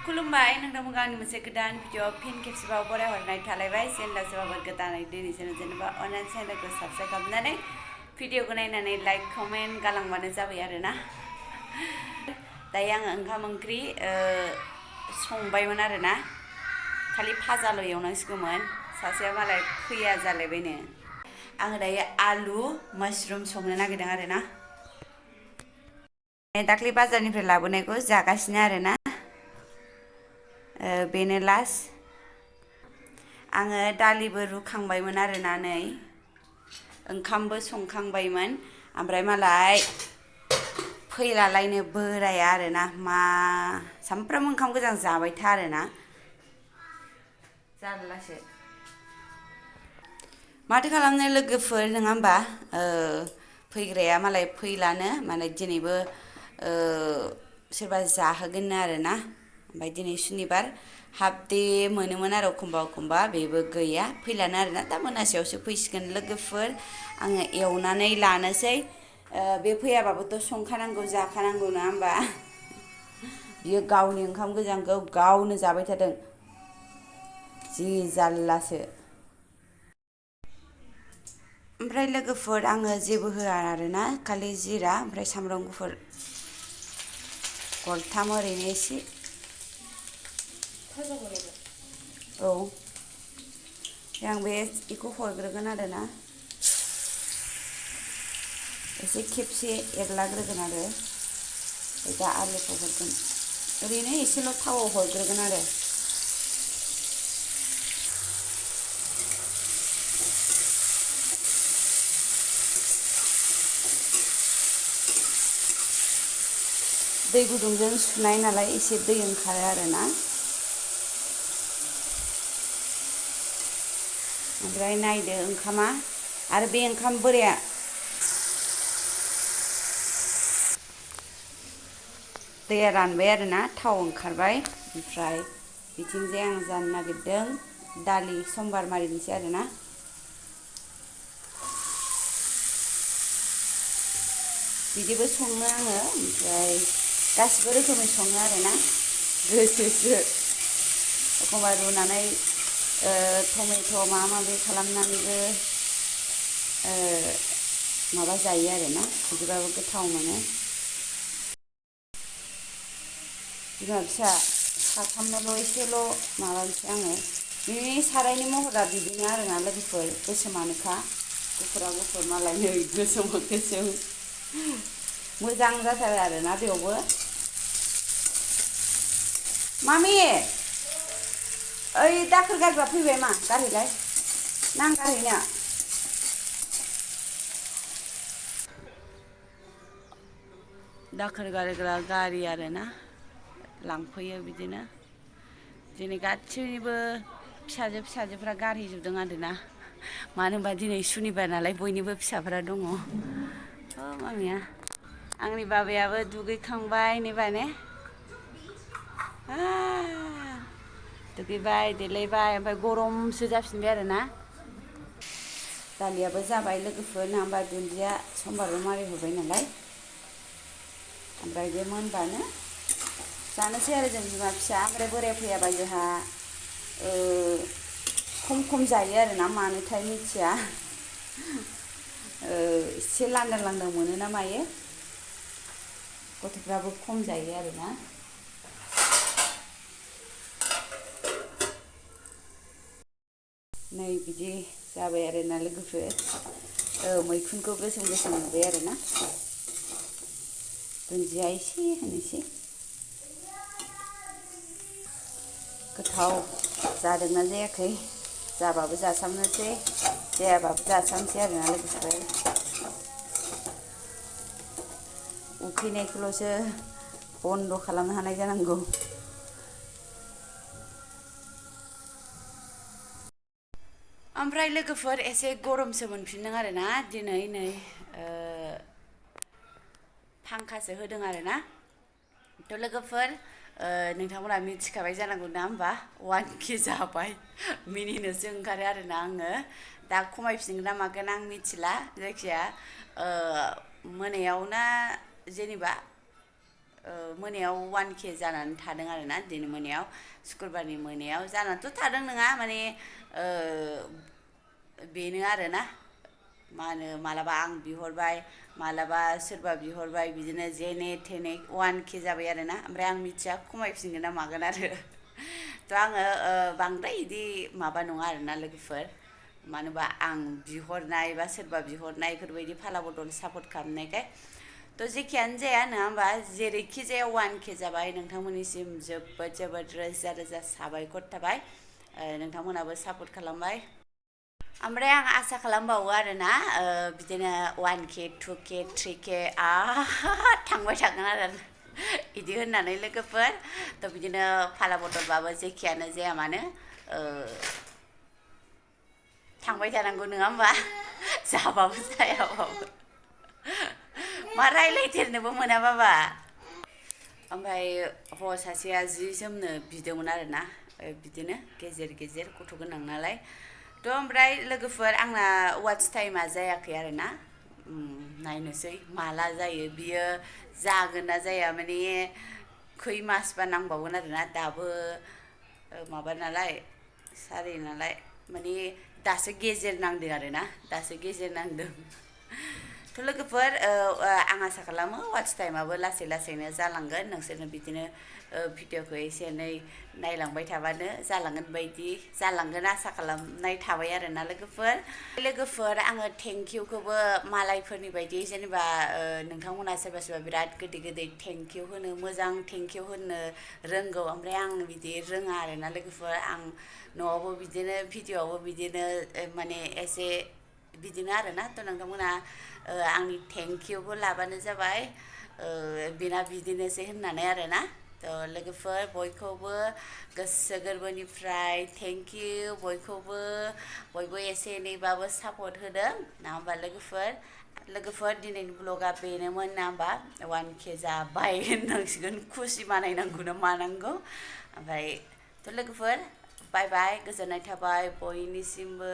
खुलुमबाय नोंथांमोन आंनि मोनसे गोदान भिडिअ फिन खेबसेबाव बरायहरनाय थालायबाय चेनेला सोरबाफोर गोदानै दिनैसो जेनेबा अनलाइन चेनेलखौ साबस्क्राइब खालामनानै भिडिअखौ नायनानै लाइक कमेन्ट गालांबानो जाबाय आरोना दायो आङो ओंखाम ओंख्रि संबायमोन आरोना खालि फाजाल' एवनांसिगौमोन सासेया मालाय फैया जालायबायनो आङो दायो आलु माशरुम संनो नागिरदों आरोना दाख्लै बाजारनिफ्राय लाबोनायखौ जागासिनो आरोना बेनो लास्ट आङो दालिबो रुखांबायमोन आरोना नै ओंखामबो संखांबायमोन ओमफ्राय मालाय फैलालायनो बोराया आरोना मा सामफ्रामबो ओंखाम गोजां जाबाय था आरोना जारलासो माथो खालामनो लोगोफोर नङा होमबा फैग्राया मालाय फैलानो माने दिनैबो सोरबा जाहोगोननो आरोना ओमफ्राय दिनै सुनिबार हाफ दे मोनोमोन आरो एखमबा बेबो गैया फैलानो आरोना दा मोनासेयावसो फैसिगोन लोगोफोर आङो एवनानै लानोसै बे फैयाबाबोथ' संखानांगौ जाखानांगौ नङा होमबा बियो गावनि ओंखाम गोजांखौ गावनो जाबाय थादों जि जारलासो ओमफ्राय लोगोफोर आङो जेबो होआ आरोना खालि जिरा ओमफ्राय सामब्राम गुफुर गरथाम ओरैनो एसे औ आं बेखौ हरग्रोगोन आरोना एसे खेबसे एरलाग्रोगोन आरो दा आलुखौ हरगोन ओरैनो एसेल' थावआव हरग्रोगोन आरो दै गुदुंजों सुनाय नालाय एसे दै ओंखारो आरोना ओमफ्राय नायदो ओंखामा आरो बे ओंखाम बोराया दैया रानबाय आरोना थाव ओंखारबाय ओमफ्राय बिथिंजाय आं जानो नागिरदों दालि समबार मारिनोसै आरोना बिदिबो सङो आङो ओमफ्राय गासिबो रोखोमै सङो आरोना गोसोसो एखमबा रुनानै टमेट' माबा माबि खालामनानैबो माबा जायो आरोना बिदिबाबो गोथाव मोनो बिमा फिसा साथामनोल' एसेल' माबानोसै आङो बिनि सारायनि महरा बिदिनो आरोना लोगोफोर गोसोमानोखा गुफुरा गुफुर मालाय नै गोसोमा गोसोम मोजां जाथारो आरोना बेयावबो मामि ओइ दाखोर गारग्रा फैबाय मा गारहैलाय नांगारहैनो दाखोर गारग्रा गारि आरोना लांफैयो बिदिनो दिनै गासैनिबो फिसाजोफ्रा गारहैजोबदों आरोना मानो होनबा दिनै सुनिबार नालाय बयनिबो फिसाफ्रा दङ मामिया आंनि बाबायाबो दुगैखांबाय नेबाने दुगैबाय देलायबाय ओमफ्राय गरमसो जाफिनबाय आरोना दालियाबो जाबाय लोगोफोर नङा होमबा दुन्दिया समबाराव मारिहरबाय नालाय ओमफ्राय बे मोनबानो जानोसै आरो जों बिमा फिसा ओमफ्राय बोराय फैयाबा जोंहा खम जायो आरोना मानोथाय मिथिया एसे लांदां मोनो ना मायो गथ'फ्राबो खम जायो आरोना नै बिदि जाबाय आरोना लोगोफोर मैखुनखौ गोसोम नुबाय आरोना दुन्दिया एसे होनोसै गोथाव जादोंना जायाखै जाबाबो जासामनोसै जायाबाबो जासामनोसै आरोना लोगोफोर उखैनायखौल'सो बन्द' खालामनो हानाय जानांगौ ओमफ्राय लोगोफोर एसे गरमसो मोनफिनदों आरोना दिनै नै फांखासो होदों आरोना थ' लोगोफोर नोंथांमोना मिथिखाबाय जानांगौ ना होमबा 1K जाबाय मिनिनोसो ओंखारो आरोना आङो दा खमायफिनगोन ना मागोन आं मिथिला जायखिया मोनायाव ना जेनेबा मोनायाव 1K जानानै थादों आरोना दिनै मोनायाव सुक्रुबारनि मोनायाव जानानैथ' थादों नङा माने बेनो आरोना मा होनो मालाबा आं बिहरबाय मालाबा सोरबा बिहरबाय बिदिनो जेने थेने 1K जाबाय आरोना ओमफ्राय आं मिथिया खमायफिनगोन ना मागोन आरो थ' आङो बांद्राय इदि माबा नङा आरोना लोगोफोर मानोबा आं बिहरनाय बा सोरबा बिहरनाय बेफोरबायदि फाला बदल सापर्ट खालामनायखाय थ' जेखियानो जाया नङा होमबा जेरैखि जाया 1K जाबाय नोंथांमोननिसिम जोबोद जोबोद रोजा रोजा साबायखर थाबाय नोंथांमोनाबो सापर्ट खालामबाय ओमफ्राय आं आसा खालामबावो आरोना बिदिनो 1K 2K 3K थांबाय थागोन आरो बिदि होननानै लोगोफोर थ' बिदिनो फाला बदलबाबो जेखियानो जाया मानो थांबाय थानांगौ नङा होमबा जाबाबो जायाबाबो मा रायलायदेरनोबो मोना बाबा ओमफ्राय हौवा सासेया जि जोमनो बिदोंमोन आरोना बिदिनो गेजेर गेजेर गथ' गोनां नालाय थ' ओमफ्राय लोगोफोर आंना वाट्च टाइमा जायाखै आरोना नायनोसै माला जायो बियो जागोन ना जाया माने खै मासबा नांबावगोन आरोना दाबो माबा नालाय सारि नालाय माने दासो गेजेर नांदों आरोना दासो गेजेर नांदों थ' लोगोफोर आं आसा खालामो वाट्च टाइमाबो लासै लासैनो जालांगोन नोंसोरनो बिदिनो भिडिअखौ एसे एनै नायलांबाय थाबानो जालांगोन बायदि जालांगोन आसा खालामनाय थाबाय आरोना लोगोफोर आङो थेंकिउखौबो मालायफोरनि बायदि जेनेबा नोंथांमोना सोरबा सोरबा बिराद गोदै गोदै थेंकिउ होनो मोजां थेंकिउ होनो रोंगौ ओमफ्राय आं बिदि रोङा आरोना लोगोफोर आं न'आवबो बिदिनो भिडिअआवबो बिदिनो माने एसे बिदिनो आरोना थ' नोंथांमोना आंनि थेंकिउखौ लाबानो जाबाय बेना बिदिनोसै होननानै आरोना थ' लोगोफोर बयखौबो गोसो गोरबोनिफ्राय थेंकिउ बयबो एसे एनैबाबो सापर्ट होदों ना होमबा लोगोफोर दिनैनि ब्लगा बेनोमोन ना होमबा 1K जाबाय होननांसिगोन खुसि बानायनांगौ ना मानांगौ ओमफ्राय थ' लोगोफोर बाय बाय गोजोननाय थाबाय बयनिसिमबो